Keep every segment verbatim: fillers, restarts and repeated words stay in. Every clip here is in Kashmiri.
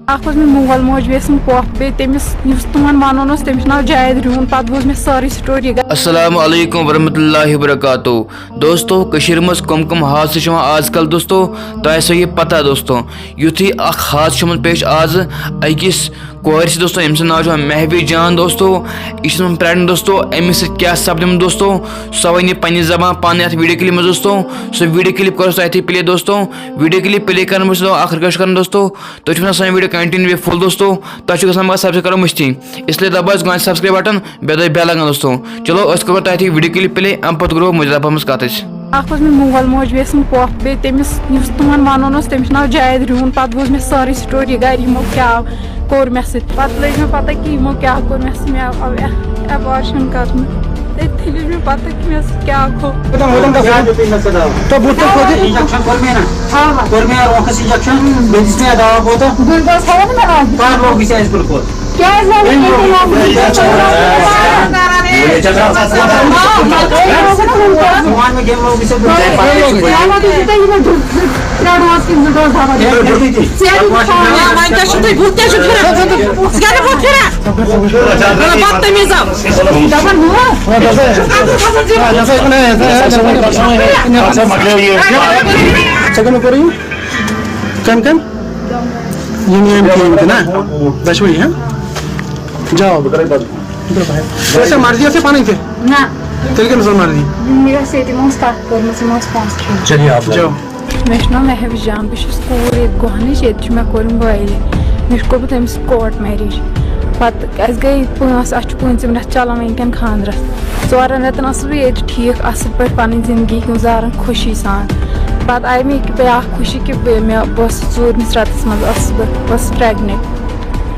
اکھ اوس مےٚ مول موج، بیٚیہِ ٲسٕم پۄپھ، بیٚیہِ تٔمِس یُس تِمن وَنُن اوس، تٔمِس چھُ ناو جاوید ریوٗن۔ پَتہٕ بوٗز مےٚ سٲرٕے story۔ السلام علیکم ورحمۃ اللہ وبرکاتہ۔ دوستو، کٔشیٖرِ منٛز کٕم کٕم حادثہٕ چھِ یِوان آز کل دوستو، تۄہہِ آسیو یہِ پتہ دوستو۔ یُتھُے اکھ حادثہٕ چھُ یِمن پیش آز أکِس کورِ سۭتۍ دوستو، أمۍ سُنٛد ناو چھُ مہوی جان دوستو۔ یہِ چھِ یِمن pregnant دوستو، أمِس سۭتۍ کیٛاہ سپدیومُت دوستو، سۄ وَنہِ یہِ پننہِ زبان پانہٕ یَتھ video clip منٛز دوستو۔ سۄ video clip کرو سۄ اَتھی play دوستو۔ Video clip play کرنہٕ برٛونٛہہ چھُ اکھ request کران دوستو، تُہۍ چھِو نہٕ آسان video continue full دوستو، تۄہہِ چھُ گژھان مگر subscribe کرُن مٔشتٕے۔ اس لیے دبٲیِو گۄڈٕ subscribe button، بیٚیہِ دبٲیِو bell icon دوستو۔ چلو، أسۍ کرو تۄہہِ اَتھی video clip play، اَمہِ پتہٕ کرو مُجرا پہمس کتھ أسۍ۔ اکھ اوس مےٚ مول موج، بیٚیہِ ٲسٕم پۄپھ، بیٚیہِ تٔمِس یُس تِمن وَنُن اوس، تٔمِس چھُ ناو جاوید ریوٗن۔ پَتہٕ بوٗز مےٚ سٲرٕے story گرِ، یِمو کیٛاہ کوٚر مےٚ سۭتۍ۔ پَتہٕ لٔج مےٚ پَتہ کہِ یِمو کیٛاہ کوٚر مےٚ سۭتۍ۔ مےٚ آو abortion کرنہٕ۔ تٔتھی لٔج مےٚ پَتہ کہِ مےٚ سۭتۍ کیٛاہ گوٚو۔ تہٕ بہٕ تہِ کھوٚت۔ Injection کوٚر مےٚ نا؟ آ۔ کوٚر مےٚ روکھس injection، بیٚیہِ دِژ مےٚ دوا بوتل۔ Glucose تھاوو نا مےٚ اَتھ؟ کر لوگُے ژےٚ اَسہِ glucose؟ کیٛازِ لوگُے ژےٚ؟ ژٕ وَن مےٚ کٔمۍ لوگُے ژےٚ glucose؟ ترٛےٚ dose کِنہٕ زٕ dose دوا دِتھ؟ ہے، ہے، ہے، ہے۔ ژےٚ دِتھ پانہٕ۔ وۄنۍ کیٛاہ چھُو تُہۍ بُتھ کیٛاہ چھُو پھِران؟ ژٕ کیٛاہ چھُکھ بُتھ پھِران؟ مطلب، بدتمیٖز اکھ۔ دَپان ہُہ۔ ژےٚ کَمہِ کوٚر یہِ؟ کَمہِ، کَمہِ؟ یِم، یِم، یِم تہِ نا؟ دۄشوٕنی، ہاں؟ جاو۔ ژےٚ ٲسیا مرضی ٲسٕے پَنٕنۍ تہِ؟ نہ۔ تیٚلہِ کٔمِس ٲس مرضی؟ مےٚ ٲس ییٚتہِ، یِمو ٲس کَتھ کٔرمٕژ، یِمو ٲس پونٛسہٕ کھیٚنۍ۔ چلیے آپ جاو۔ مےٚ چھُ ناو مہوِش جان، بہٕ چھَس کوٗر ییٚتہِ گۄہنٕچ، ییٚتہِ چھُ مےٚ کوٚرمُت بٲیہِ۔ مےٚ چھُ کوٚرمُت أمِس court marriage۔ پَتہٕ اَسہِ گٔے پانٛژھ، اَسہِ چھُ پوٗنٛژِم رٮ۪تھ چَلان وٕنۍکٮ۪ن خانٛدرَس۔ ژورَن رٮ۪تَن ٲسٕس بہٕ ییٚتہِ ٹھیٖک، اَصٕل پٲٹھۍ پَنٕنۍ زِندگی گُزاران خوشی سان۔ پَتہٕ آیہِ مےٚ ییٚکیٛاہ بیٛاکھ خوشی کہِ بہٕ، مےٚ، بہٕ ٲسٕس ژوٗرمِس رٮ۪تَس منٛز ٲسٕس بہٕ، بہٕ ٲسٕس pregnant۔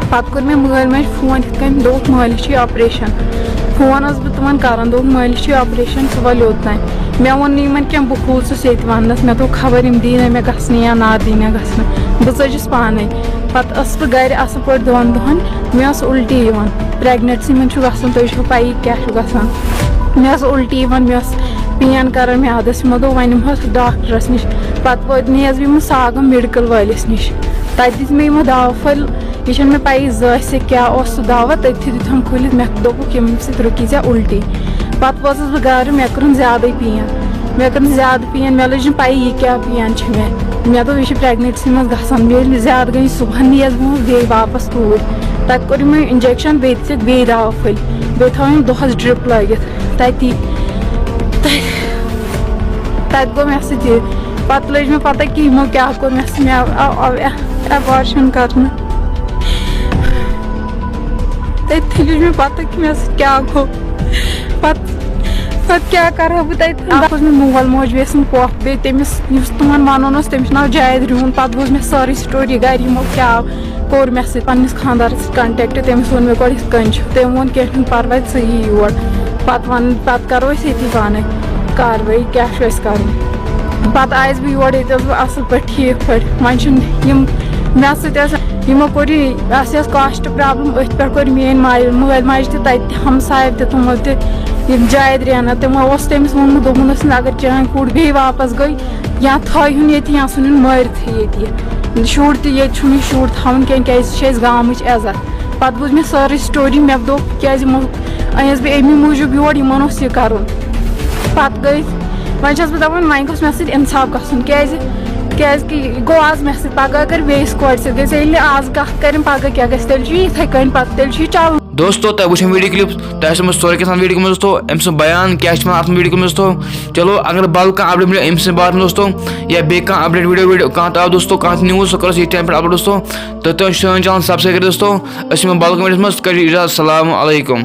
پَتہٕ کوٚر مےٚ مٲلۍ ماجہِ فون یِتھ کٔنۍ، دوٚپُکھ مٲلِس چھُے operation۔ فون ٲسٕس بہٕ تِمَن کَران، دوٚپُکھ مٲلِس چھُے operation، ژٕ وَل یوٚت تام۔ مےٚ ووٚن نہٕ یِمَن کینٛہہ، بہٕ کھوٗژٕس ییٚتہِ وَننَس، مےٚ دوٚپ خبر یِم دِیہِ نا مےٚ گژھنہٕ یا نہ دِیہِ مےٚ گژھنہٕ۔ بہٕ ژٔجِس پانَے۔ پَتہٕ ٲسٕس بہٕ گَرِ اَصٕل پٲٹھۍ دۄن دۄہَن، مےٚ ٲس اُلٹی یِوان۔ Pregnancy منٛز چھُ گژھان، تۄہہِ چھو پَیی کیٛاہ چھُ گژھان۔ مےٚ ٲس اُلٹی یِوان، مےٚ ٲس pain کَران میٛادَس، یِمو دوٚپ وۄنۍ نِمہوس ڈاکٹرَس نِش۔ پَتہٕ وٲتۍ، نِیَس بہٕ یِمَن ساگَم medical وٲلِس نِش۔ تَتہِ دِژ مےٚ یِمو دَوا پھٔلۍ، یہِ چھَنہٕ مےٚ پَیی زٲنٛسہِ کیٛاہ اوس سُہ دَوا، تٔتھی دیُتہَم کھُلِتھ، مےٚ دوٚپُکھ ییٚمہِ سۭتۍ رُکی ژےٚ اُلٹی۔ پَتہٕ وٲژٕس بہٕ گَرٕ، مےٚ کٔرٕن زیادَے pain، مےٚ کٔرٕن زیادٕ pain، مےٚ لٔج نہٕ پَیی یہِ کیٛاہ pain چھِ مےٚ۔ مےٚ دوٚپ یہِ چھِ pregnancy منٛز گژھان، مےٚ ییٚلہِ زیادٕ گٔے، صُبحَن نِیَس بہٕ بیٚیہِ واپَس توٗرۍ۔ تَتہِ کوٚر یِمو injection، بیٚیہِ دِژٕکھ بیٚیہِ دَوا پھٔلۍ، بیٚیہِ تھٲوٕم دۄہَس drip لٲگِتھ تَتی۔ تَتہِ، تَتہِ گوٚو مےٚ سۭتۍ یہِ۔ پَتہٕ لٔج مےٚ پَتہ کہِ یِمو کیٛاہ کوٚر مےٚ سۭتۍ، مےٚ آو، آو، آو abortion کرنہٕ۔ تٔتھی لٔج مےٚ پَتہ کہِ مےٚ سۭتۍ کیٛاہ گوٚو۔ پَتہٕ، پَتہٕ کیٛاہ کَرٕ ہا بہٕ تَتہِ؟ اَکھ اوس مےٚ مول موج، بیٚیہِ ٲسٕم پۄپھ، بیٚیہِ تٔمِس یُس تِمَن وَنُن اوس، تٔمِس چھُ ناو جاوید ریوٗن۔ پَتہٕ بوٗز مےٚ سٲرٕے story گَرِ، یِمو کیٛاہ کوٚر مےٚ سۭتۍ۔ پننِس خانٛدارَس سۭتۍ contact، تٔمِس ووٚن مےٚ گۄڈٕ یِتھ کٔنۍ چھُ، تٔمۍ ووٚن کینٛہہ چھُنہٕ پَرواے، ژٕ یہِ یور۔ پَتہٕ وَن، پَتہٕ کَرو أسۍ ییٚتی پانَے کاروٲیی، کیٛاہ چھُ اَسہِ کَرُن۔ پَتہٕ آیَس بہٕ یور، ییٚتہِ ٲسٕس بہٕ اَصٕل پٲٹھۍ ٹھیٖک پٲٹھۍ۔ وۄنۍ چھُنہٕ یِم مےٚ سۭتۍ ٲسۍ، یِمو کوٚر یہِ، اَسہِ ٲس caste problem، أتھۍ پٮ۪ٹھ کوٚر میٛٲنۍ ماجہِ، مٲلۍ ماجہِ تہِ تَتہِ تہِ، ہمسایَو تہِ، تِمو تہِ، یِم جاوید رینا، تِمو اوس تٔمِس ووٚنمُت، دوٚپُن اوس، اگر چٲنۍ کوٗر بیٚیہِ واپَس گٔے، یا تھٲیہُن ییٚتہِ یا ژھٕنُن مٲرِتھٕے ییٚتہِ یہِ۔ شُر تہِ ییٚتہِ چھُنہٕ یہِ شُر تھاوُن کینٛہہ، کیٛازِ یہِ چھِ اَسہِ گامٕچ عزت۔ پَتہٕ بوٗز مےٚ سٲرٕے story، مےٚ دوٚپ، کیٛازِ یِمو أنِس بہٕ اَمی موٗجوٗب یور، یِمَن اوس یہِ کَرُن۔ پَتہٕ گٔے، وۄنۍ چھَس بہٕ دَپان، وۄنۍ گوٚژھ مےٚ سۭتۍ اِنصاف گژھُن، کیٛازِ، کیٛازِکہِ یہِ گوٚو آز مےٚ سۭتۍ، پَگاہ اگر بیٚیِس کورِ سۭتۍ گژھِ، ییٚلہِ نہٕ آز کَتھ کَرِ، پَگاہ کیٛاہ گژھِ، تیٚلہِ چھُ یہِ یِتھَے کٔنۍ پَتہٕ، تیٚلہِ چھُ یہِ چَلُن۔ دوستو، تۄہہِ وٕچھُم video clip، تۄہہِ آسیو مےٚ سورُے کینٛہہ آسان video clip منٛز دوستو، أمۍ سُنٛد بیان کیٛاہ چھِ وَنان اَتھ video clip منٛز دوستو۔ چلو، اگر بدل کانٛہہ update مِلیو أمۍ سٕنٛدِ بارَس منٛز دوستو، یا بیٚیہِ کانٛہہ update video، video کانٛہہ تہِ آو دوستو، کانٛہہ تہِ news، سُہ کَرو أسۍ ییٚتھۍ channel پٮ۪ٹھ upload دوستو۔ تہٕ تُہۍ سٲنۍ channel subscribe کٔرِتھ دوستو۔ أسۍ یِمو بدل کُنہِ videoس منٛز، کٔرِو اِجازت، السلام علیکم۔